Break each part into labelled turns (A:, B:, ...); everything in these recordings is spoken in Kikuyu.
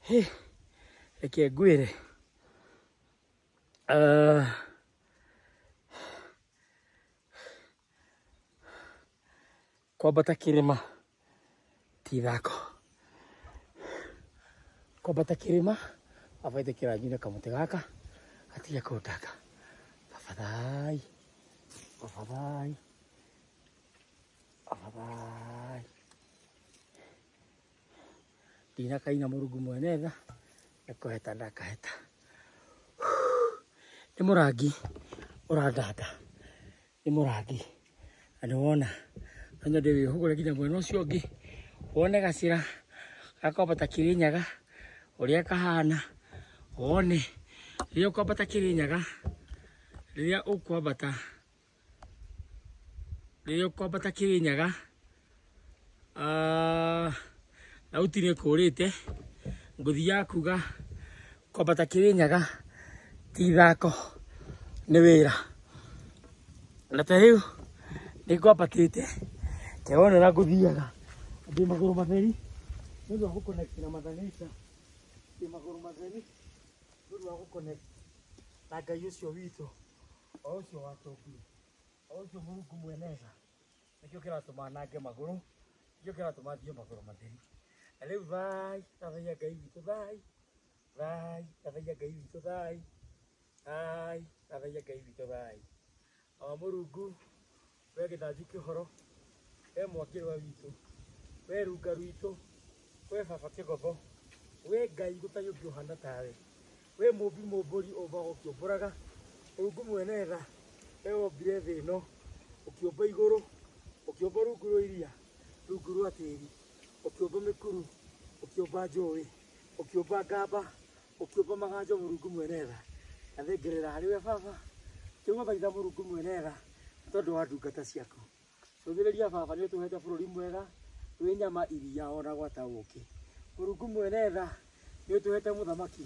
A: Hĩ, reke ngwĩre, kwambata kĩrĩma ti ithako. Kwambata kĩrĩma, baba ĩtĩkĩra nyune kamũtĩ gaka gatige kũndanga. Baba thai, baba thai, baba thai. Ndinakaina Mũrungu mwene tha, nĩ kũheta ndakaheta. Nĩ mũrangi ũrandanga, nĩ mũrangi. Na nĩ wona, no nyende wĩhũgũre nginya mwena ũcio ũngĩ, wone gacĩra ga kwambata Kĩrĩnyaga ũrĩa kahana, wone rĩrĩa ũkwambata Kĩrĩnyaga, rĩrĩa ũkwambata, rĩrĩa ũkwambata Kĩrĩnyaga, thauti nĩ ĩkũrĩte, ngũthiaga kuga kwambata Kĩrĩnyaga ti ithako, nĩ wĩra. Na ta rĩu nĩ ngwambatĩte, kewona na ngũthiaga ndĩ magũrũ matheri nĩ ũndũ wa gũ-connect na Mother Nature, ndĩ magũrũ matheri nĩ ũndũ wa gũ-connect na Ngai ũcio witũ, o ũcio watũmbire, o ũcio Mũrungu mwene tha. Nĩkĩo kĩratũma nange magũrũ, nĩkĩo kĩratũma thiĩ magũrũ matheri. Na rĩu thai, thathaiya Ngai witũ thai, thai, thathaiya Ngai witũ thai, thai, thathaiya Ngai witũ thai. Awa Mũrungu, we gĩthanju kĩhoro, we mwakĩrwa witũ, we runga rwitũ, we baba kĩgotho, we Ngai gũtarĩ ũngĩ ũhana tawe, we mũmbi mũmbũri ũmbaga ũkĩũmbũraga, Mũrungu mwene tha, we wombire thĩ ĩno, ũkĩũmba igũrũ, ũkĩũmba rungu rwa iria, rungu rwa tĩri, ũkĩũmba mĩkuru, ũkĩũmba njũĩ, ũkĩũmba ngamba, ũkĩũmba maganjo Mũrungu mwene tha. Ndathengerera harĩ we baba, ngĩgũthaitha Mũrungu mwene tha, nĩ tondũ wa ndungata ciaku. Cũthĩrĩria baba, nĩ ũtũhete bũrũri mwega, wĩ nyama, iria ona gwata ũkĩ. Mũrungu mwene tha, nĩ ũtũhete mũthamaki,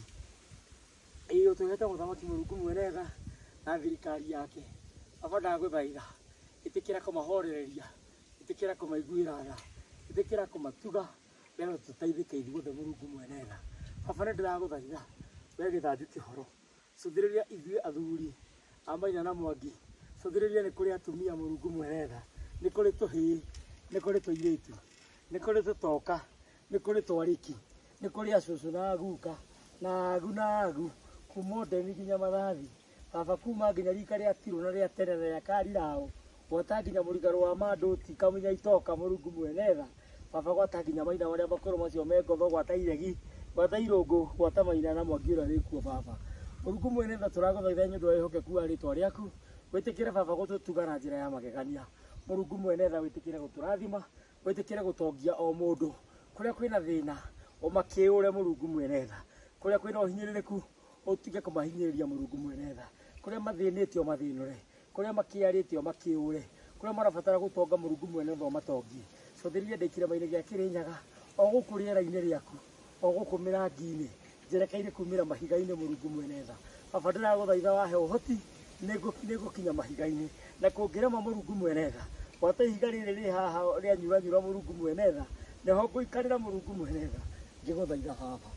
A: ĩĩ ũtũhete mũthamaki Mũrungu mwene tha na thirikari yake. Baba ndagũthaitha, ĩtĩkĩra kũmahorereria, ĩtĩkĩra kũmaiguĩra tha, ĩtĩkĩra kũmatuga, nĩgetha tũteithĩke ithuothe Mũrungu mwene tha. Baba nĩ ndĩragũthaitha, we gĩthanju kĩhoro, cũthĩrĩria ithuĩ athuri a Maina na Mwangi, cũthĩrĩria nĩ kũrĩ atumia Mũrungu mwene tha, nĩ kũrĩ tũhĩĩ, nĩ kũrĩ tũirĩtu, nĩ kũrĩ tũtoka, nĩ kũrĩ twarĩki, nĩ kũrĩ acũcũ na aguka, na agu na agu, kuma Ũndeni nginya Mathathi, baba kuma nginya rika rĩa Tirũ na rĩa tene na rĩa Karirao, gwata nginya mũrigarũ wa Mandũti, Kamunya Itoka, Mũrungu mwene tha, baba gwata nginya Maina marĩa makũrũ macio me ngotho, gwata Iregi, gwata Irũngũ, gwata Maina na Mwangi ũrĩa wĩkuo baba. Mũrungu mwene tha, tũragũthaitha nĩ ũndũ wa wĩhokeku wa rĩtwa rĩaku, wĩtĩkĩre baba gũtũtuga na njĩra ya magegania. Mũrungu mwene tha, wĩtĩkĩre gũtũrathima, wĩtĩkĩre gũtongia o mũndũ. Kũrĩa kwĩna thĩna, ũmakĩũre Mũrungu mwene tha. Kũrĩa kwĩna ũhinyĩrĩrĩku, ũtige kũmahinyĩrĩria Mũrungu mwene tha. Kũrĩa mathĩnĩte ũmathĩnũre, kũrĩa makĩarĩte ũmakĩũre, kũrĩa marabatara gũtonga Mũrungu mwene tha ũmatongie. Cũthĩrĩria ndĩ kĩrĩma-inĩ gĩa Kĩrĩnyaga, o gũkũ rĩera-inĩ rĩaku, o gũkũ mĩrangi-inĩ, njerekeire kumĩra mahiga-inĩ Mũrungu mwene tha. Baba ndĩragũthaitha wahe ũhoti, nĩngũkinya mahiga-inĩ. Na kũngĩrema Mũrungu mwene tha, gwata ihiga rĩrĩ rĩ haha rĩa nyuranyura Mũrungu mwene tha, nĩho ngũikarĩra Mũrungu mwene tha, ngĩgũthaitha baba.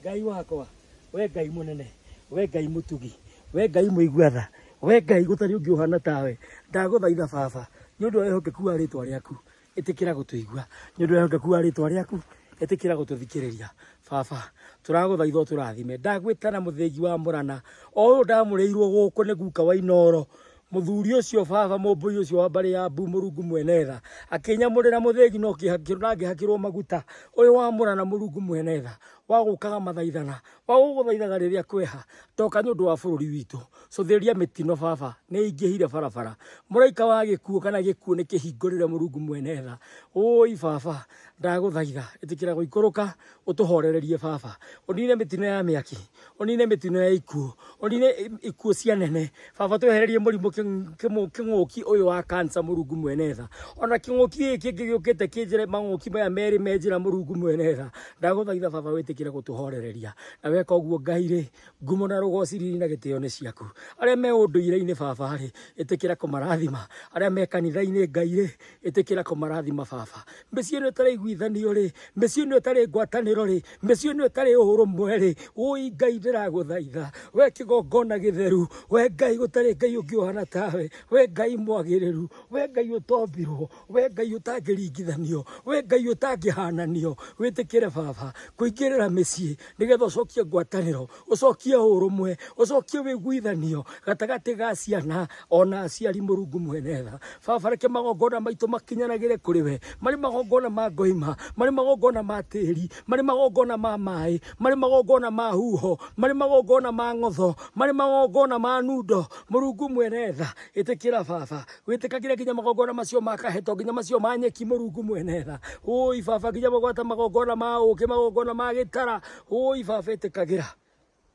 A: Ngai wakwa, we Ngai mũnene, we Ngai mũtugi, we Ngai mũigua tha, we Ngai gũtarĩ ũngĩ ũhana tawe, ndagũthaitha baba, nĩ ũndũ wa wĩhokeku wa rĩtwa rĩaku, ĩtĩkĩra gũtũigua, nĩ ũndũ wa wĩhokeku wa rĩtwa rĩaku, ĩtĩkĩra gũtũthikĩrĩria. Baba, tũragũthaitha ũtũrathime. Ndagwĩta na mũthĩgi wa Mũrana, o ũyũ ndamũrĩirwo gũkũ nĩ guka wa Inooro, mũthuri ũcio baba, mũmbũi ũcio wa mbarĩ ya Mbu, Mũrungu mwene tha, akĩnyamũrĩra mũthĩgi no kĩhakĩrwo na ngĩhakĩrwo maguta, ũyũ wa Mũrana Mũrungu mwene tha, wa gũkaga mathaithana, wa gũgũthaithaga rĩrĩa kweha, ndoka nĩ ũndũ wa bũrũri witũ. Cũthĩrĩria mĩtino baba, nĩ ĩingĩhire barabara. Mũraika wa gĩkuũ kana gĩkuũ nĩ kĩhingũrĩre Mũrungu mwene tha. Ũi baba, ndagũthaitha, ĩtĩkĩra gũikũrũka, ũtũhorererie baba. Ũnine mĩtino ya mĩaki, ũnine mĩtino ya ikuũ, ũnine ikuũ cia nene. Baba twehererie mũrimũ Kĩng'ũki ũyũ wa cancer Mũrungu mwene tha, ona kĩng'ũki gĩkĩ kĩngĩ gĩũkĩte kĩnjĩre mang'ũki maya merĩ me njĩra Mũrungu mwene tha, ndagũthaitha baba wĩtĩkĩre gũtũhorereria na weka ũguo Ngai rĩ, ngumo na rũgoci riri na gĩtĩo nĩ ciaku. Arĩa me ũndũire-inĩ baba rĩ, ĩtĩkĩra kũmarathima. Arĩa me kanitha-inĩ Ngai rĩ, ĩtĩkĩra kũmarathima baba. Mĩciĩ ĩno ĩtarĩ iguithanio rĩ, mĩciĩ ĩno ĩtarĩ ngwatanĩro rĩ, mĩciĩ ĩno ĩtarĩ ũrũmwe rĩ, ũi Ngai ndĩragũthaitha, we kĩgongona gĩtheru, we Ngai gũtarĩ Ngai ũngĩ ũhana tawe, we Ngai mwagĩrĩru, we Ngai ũtombirwo, we Ngai ũtangĩringithanio, we Ngai ũtangĩhananio, wĩtĩkĩre baba kũingĩrĩra mĩciĩ nĩgetha ũcokie ngwatanĩro, ũcokie ũrũmwe, ũcokie wĩiguithanio gatagatĩ ga ciana ona aciari Mũrungu mwene tha. Baba reke magongona maitũ makinyanagĩre kũrĩ we, marĩ magongona ma ngoima, marĩ magongona ma tĩri, marĩ magongona ma maĩ, marĩ magongona ma huho, marĩ magongona ma ng'otho, marĩ magongona ma nundo. Mũrungu mwene tha, ĩtĩkĩra baba, wĩtĩkagĩre nginya magongona macio ma kaheto, nginya macio ma nyeki Mũrungu mwene tha. Ũi baba, nginya magwata magongona ma ũkĩ, magongona ma gĩtara, ũi baba ĩtĩkagĩra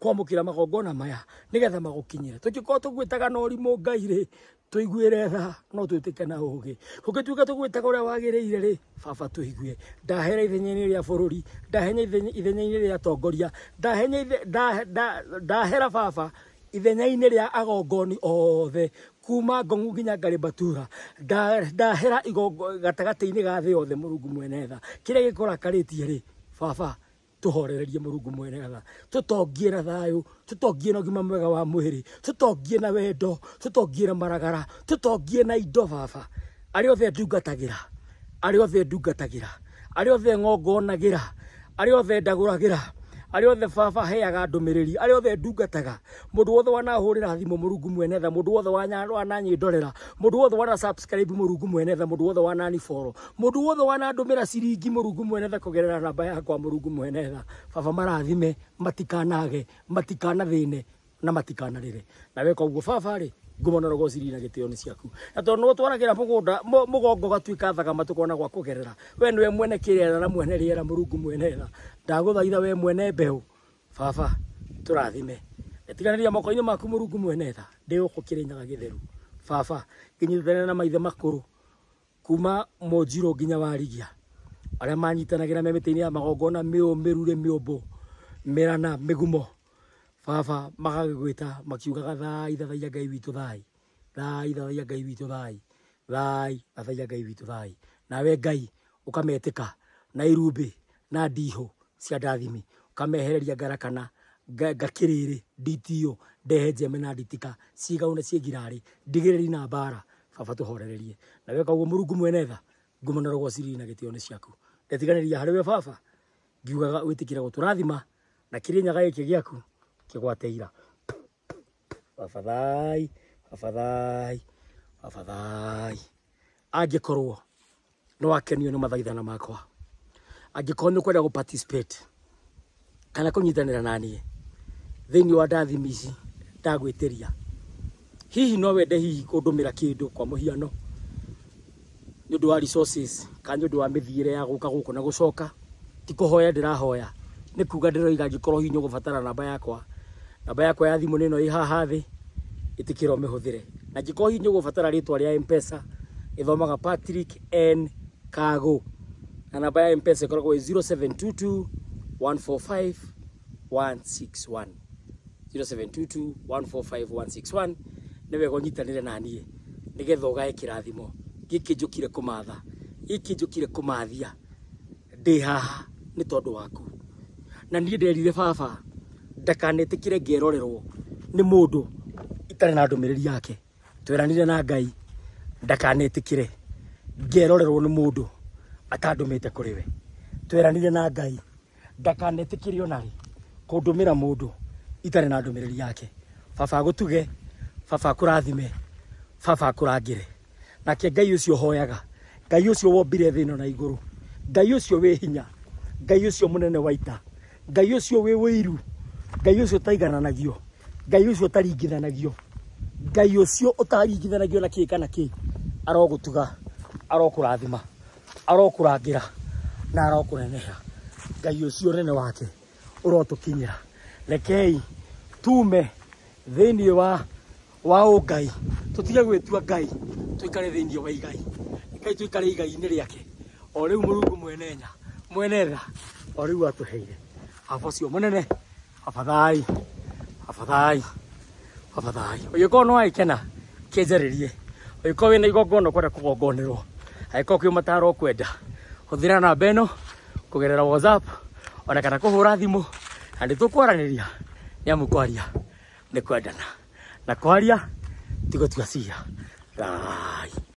A: kwamũkĩra magongona maya nĩgetha magũkinyĩre. Tũngĩkorwo tũgwĩtaga na ũrimũ Ngai rĩ, tũiguĩre tha no twĩtĩke na ũgĩ. Ũngĩtuĩka tũgwĩtaga ũrĩa wagĩrĩire rĩ, baba tũigue. Ndahera ithenya-inĩ rĩa bũrũri, ndahenya ithenya-inĩ rĩa atongoria, ndahera baba ithenya-inĩ rĩa agongoni othe kuma Ngong'u nginya Ngaribatura, ndahera gatagatĩ-inĩ ga thĩ yothe Mũrungu mwene tha. Kĩrĩa gĩkũrakarĩtie rĩ, baba tũhorererie Mũrungu mwene tha, tũtongie na thayũ, tũtongie na ũgima mwega wa mwĩrĩ, tũtongie na wendo, tũtongie na maragara, tũtongie na indo baba. Arĩa othe ndungatagĩra, arĩa othe ndungatagĩra, arĩa othe ng'ongonagĩra, arĩa othe ndagũragĩra, arĩa othe baba heaga ndũmĩrĩri, arĩa othe ndungataga, mũndũ wothe wanahũrĩra thimũ Mũrungu mwene tha, mũndũ wothe wananyĩndorera, mũndũ wothe wana subscribe Mũrungu mwene tha, mũndũ wothe wanani follow, mũndũ wothe wanandũmĩra ciringi Mũrungu mwene tha kũgerera namba yakwa Mũrungu mwene tha. Baba marathime, matikanage, matikanathĩne na matikanarĩre. Na weka ũguo baba rĩ, ngumo na rũgoci riri na gĩtĩo nĩ ciaku. Na tondũ nĩwe ũtwaragĩra mũgũnda mũgongo ũgatuĩka thagama tũkona gwa kũgerera, we nĩwe mwene kĩrĩra na mwene rĩera Mũrungu mwene tha. Ndagũthaitha we mwene mbeũ baba tũrathime, etiganĩria moko-inĩ maku Mũrungu mwene tha. Ndĩ gũkũ Kĩrĩnyaga gĩtheru baba, nginyitanĩre na maithe makũrũ kuma Mũnjirũ nginya Warigia, arĩa manyitanagĩra me mĩtĩ-inĩ ya magongona mĩũ mĩrure mĩũmbũ mĩrana mĩgumo baba, magagĩgwĩta makiugaga thai thathaiya Ngai witũ thai, thai thathaiya Ngai witũ thai, thai thathaiya Ngai witũ thai. Nawe Ngai ũkametĩka na irumbĩ na ndihũ cia ndathimi, ũkamehereria ngarakana ngakĩrĩrĩ nditio ndehe njeme na nditika cigaũ na ciĩngirarĩ ndigĩrĩri na mbara. Baba tũhorererie na weka ũguo Mũrungu mwene tha, ngumo na rũgoci riri na gĩtĩo nĩ ciaku. Ndetiganĩria harĩ we baba, ngiugaga wĩtĩkĩre gũtũrathima na Kĩrĩnyaga gĩkĩ gĩaku kĩgwate ira. Baba thai, baba thai, baba thai. Angĩkorwo nĩ wakenio nĩ mathaithana makwa, angĩkorwo nĩ ũkwenda gũ participate kana kũnyitanĩra na niĩ thĩinĩ wa ndathimi ici ndagwĩtĩria, hihi no wende hihi kũndũmĩra kĩndũ kwa mũhiano nĩ ũndũ wa resources kana nĩ ũndũ wa mĩthiĩre ya gũka gũkũ na gũcoka, ti kũhoya ndĩrahoya, nĩ kuga ndĩroiga angĩkorwo hihi nĩ ũgũbatara namba yakwa, namba yakwa ya thimũ nĩ ĩno ĩ haha thĩ, ĩtĩkĩra ũmĩhũthĩre. Na angĩkorwo hihi nĩ ũgũbatara rĩtwa rĩa M-Pesa, ĩthomaga Patrick N Kago, na namba ya M-Pesa ĩkoragwo ĩ 0722 145 161, 0722 145 161. Nĩ wega ũnyitanĩre na niĩ nĩgetha ũgae kĩrathimo gĩkĩ njũkire kũmatha, gĩkĩ njũkire kũmathia ndĩ haha nĩ tondũ waku. Na niĩ nderire baba ndakanetĩkĩre ngerorerwo nĩ mũndũ itarĩ na ndũmĩrĩri yake. Tweranire na Ngai ndakanetĩkĩre ngerorerwo nĩ mũndũ atandũmĩte kũrĩ we. Tweranire na Ngai ndakanetĩkĩre ona rĩ kũndũmĩra mũndũ itarĩ na ndũmĩrĩri yake. Baba agũtuge, baba akũrathime, baba akũrangĩre. Nake Ngai ũcio hoyaga, Ngai ũcio wombire thĩ ĩno na igũrũ, Ngai ũcio wĩ hinya, Ngai ũcio mũnene wa ita, Ngai ũcio wĩ ũiru, Ngai ũcio ũtaigananagio, Ngai ũcio ũtaringithanagio, Ngai ũcio ũtaringithanagio na kĩ kana kĩ, arogũtuga, arokũrathima, arokũrangĩra na arokũneneha. Ngai ũcio ũnene wake ũrotũkinyĩra. Rekei tume thĩinĩ wa ũngai Tũtige gwĩtua Ngai, tũikare thĩinĩ wa igai. Ngai tũikare igai-inĩ rĩake. O rĩu Mũrungu mwene nya, mwene tha, o rĩu atũheire. Baba ũcio mũnene, afadhali, afadhali, afadhali. Ũngĩkorwo nĩ wagĩkena, kĩnjarĩrie. Ũngĩkorwo wĩna igongona ũkwenda kũgongonerwo, angĩkorwo kwĩ mataro ũkwenda, hũthĩra namba ĩno kũgerera WhatsApp ona kana kũhũra thimũ, na nĩ tũkwaranĩria, nĩ amu kwaria nĩ kwendana, na kwaria ti gũtua cira. Thayũ.